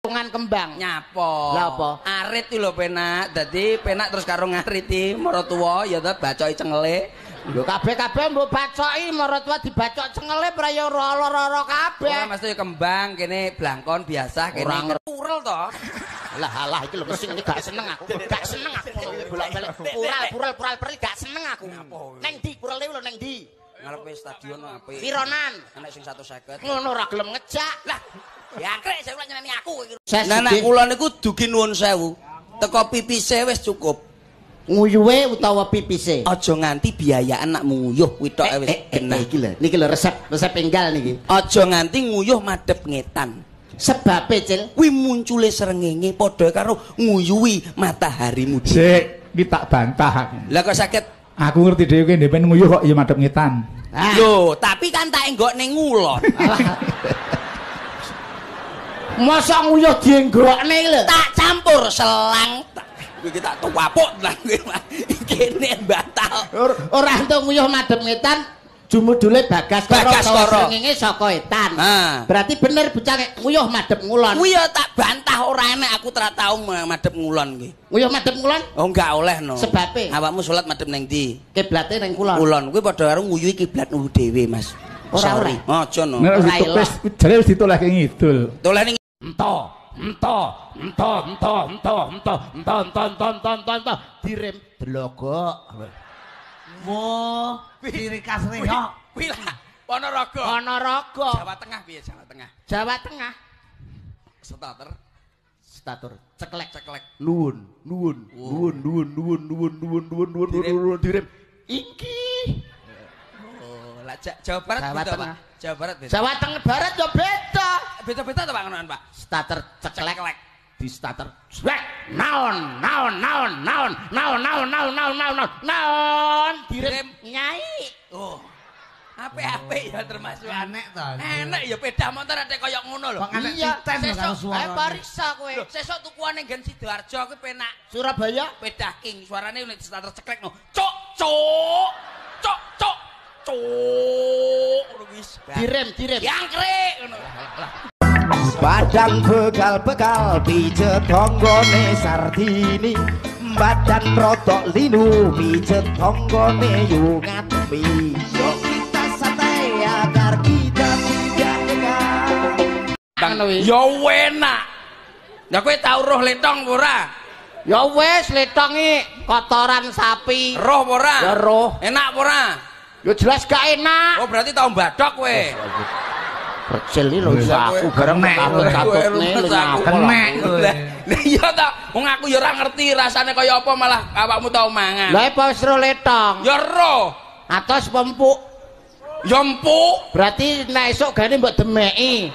Jangan kembang. Nyapa? Lah apa? Arit iki lho penak. Dadi penak terus karo ngariti maratuwa ya ta bacoki cengele. Lho kabeh-kabeh mbok bacoki maratuwa dibacok cengele ora ya ora-ora kabeh. Ora mesti kembang kene blangkon biasa kene urel to. Lah alah iki lho mesti ngene gak seneng aku. Gak seneng aku bolak-balik. Pural pural pural peril gak seneng aku. Neng ndi purele lho neng ndi? Ngarepe stadion apik. Pironan? Enek sing 150. Ngono ora gelem ngejak. Lah jangkrik saya kula nyeneni aku iki. Lah nek kula niku dugi nuwun sewu. Teko pipise wis cukup. Nguyuhe utawa pipise? Aja nganti biayaan nak nguyuh kuwi tok wis genah. Iki lho, niki lho resep enggal niki. Aja nganti nguyuh madhep ngetan. Sebabe, Cil, kuwi muncule srengenge padha karo nguyuhi mataharimu. Sik, iki tak bantah. Lah kok saged? Aku ngerti dhewe kowe ndek nguyuh kok ya madhep ngetan. Lho, tapi kan tak enggok ning ngulon. Masa nguyuh dienggokne lho. Tak campur selang. Kuwi iki tak tuwapuk tenan kuwi. Kene batal. Ora entuk nguyuh madhep ngetan, jumudule Bagaskara srengenge saka etan. Berarti bener bocah nguyuh madhep ngulon. Kuwi ya tak bantah ora enek aku ora tau madhep ngulon kuwi. Nguyuh madhep ngulon? Oh enggak oleh no. Sebabe? Awakmu salat madhep ning ndi? Kiblate ning kulon. Kulon kuwi padha karo nguyuhi kiblat dhewe, Mas. Ora ora. Aja no. Ora wis jare wis ditolehke ngidul. Toleh ning ento ento ento ento ento ento ento ento ento ento ento ento direm delogok. Wo, ciri khas reyok. Kuwi lah Ponorogo. Ponorogo. Jawa Tengah piye Jawa Tengah? Jawa Tengah. Starter. Statur ceklek ceklek. Nuwun, nuwun, nuwun, nuwun, nuwun, nuwun, nuwun, nuwun, nuwun, nuwun, direm. Iki. Oh, lah Jawa Barat beda, Pak. Jawa Barat beda. Jawa Tengah Barat yo beda. Beda-beda to Pak ngonoan, Pak. Starter ceklek. Di starter swek naon naon naon naon naon naon naon naon naon naon naon direm nyai. Oh. Apik-apik ya termasuk enek to. Enek ya sepeda motor ada kaya ngono lho. Iya, sesuk ae pariksa kowe. Lho, sesuk tukuane nggen Sidoarjo kuwi penak. Surabaya sepeda king suarane nek starter ceklek no. Cuk cuk cuk cuk cuk ngono wis. Direm direm. Jangkrik ngono. Badan begal-begal pijet tanggane Sardini, badan rodok linu pijet tanggane Yu Ngatmi. Yuk kita santai agar kita tidak tegang. Ya enak. Lah kowe tau roh letong apa ora? Ya wis letong iki kotoran sapi. Roh apa ora? Ya roh. Enak apa ora? Ya jelas gak enak. Oh berarti tau mbadok kowe. Percil iki lho aku bareng katut-katutne lho kenek. Lah iya ta, wong aku ya ora ngerti rasane kaya apa malah awakmu tau mangan. Lah apa wis ro letong? Ya ro. Atos apa empuk? Ya empuk. Berarti nek esuk gane mbok demeki.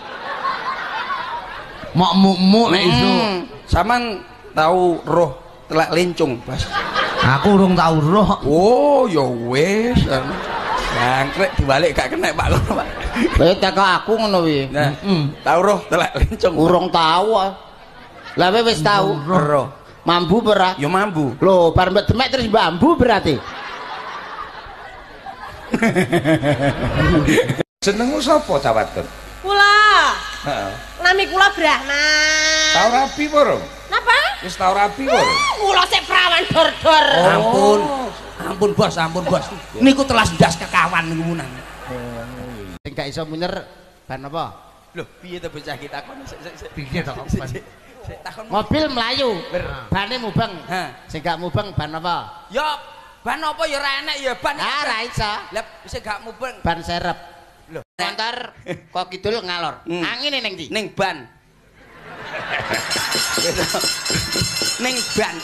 Mok muk-muk nek esuk. Saman tau roh telek lencung, Bas? Aku urung tau roh. Oh, ya wis. Jangkrik dibalik gak kena Pak ngono, Pak. Lah teko aku ngono kuwi. Nah, tau roh telek lencung. Urung tau. Lah kowe wis tau? Roh. Mambu ora? Ya mambu. Lho, bar mbok demek terus mambu berarti. Jenengmu sapa cawatun? Kula. Heeh. Nami kula Brahma. Tau rabi apa ora? Napa? Wis tau rabi apa ora? Kula sik prawan dor-dor. Ampun. Ampun bos, ampun bos. Niku telas ndas kekawan niku munang. Sing gak iso munyer ban apa? Lho, piye to bocah iki takon sik. Piye to ban? Takon mobil mlayu, bane mubeng. Sing gak mubeng ban apa? Ya ban apa ya ora enek ya ban. Ah ora iso. Lah sing gak mubeng ban serep. Lho, motor kok kidul ngalor. Angine ning ndi? Ning ban. Ning ban.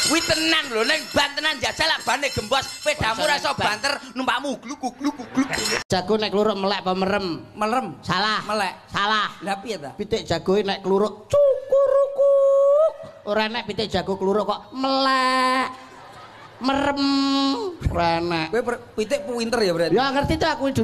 Kuwi tenan lho, ning ban tenan jajal lak bane gembos, pedamu ora iso banter numpakmu gluk gluk gluk. Jago nek kluruk melek apa merem? Merem. Salah. Melek. Salah. Lah piye ta? Pitik jagoe nek kluruk cukurukuk. Ora nek pitik jago kluruk kok melek. Merem. Ora enak. Kowe pitik pinter ya berarti. Ya ngerti ta aku.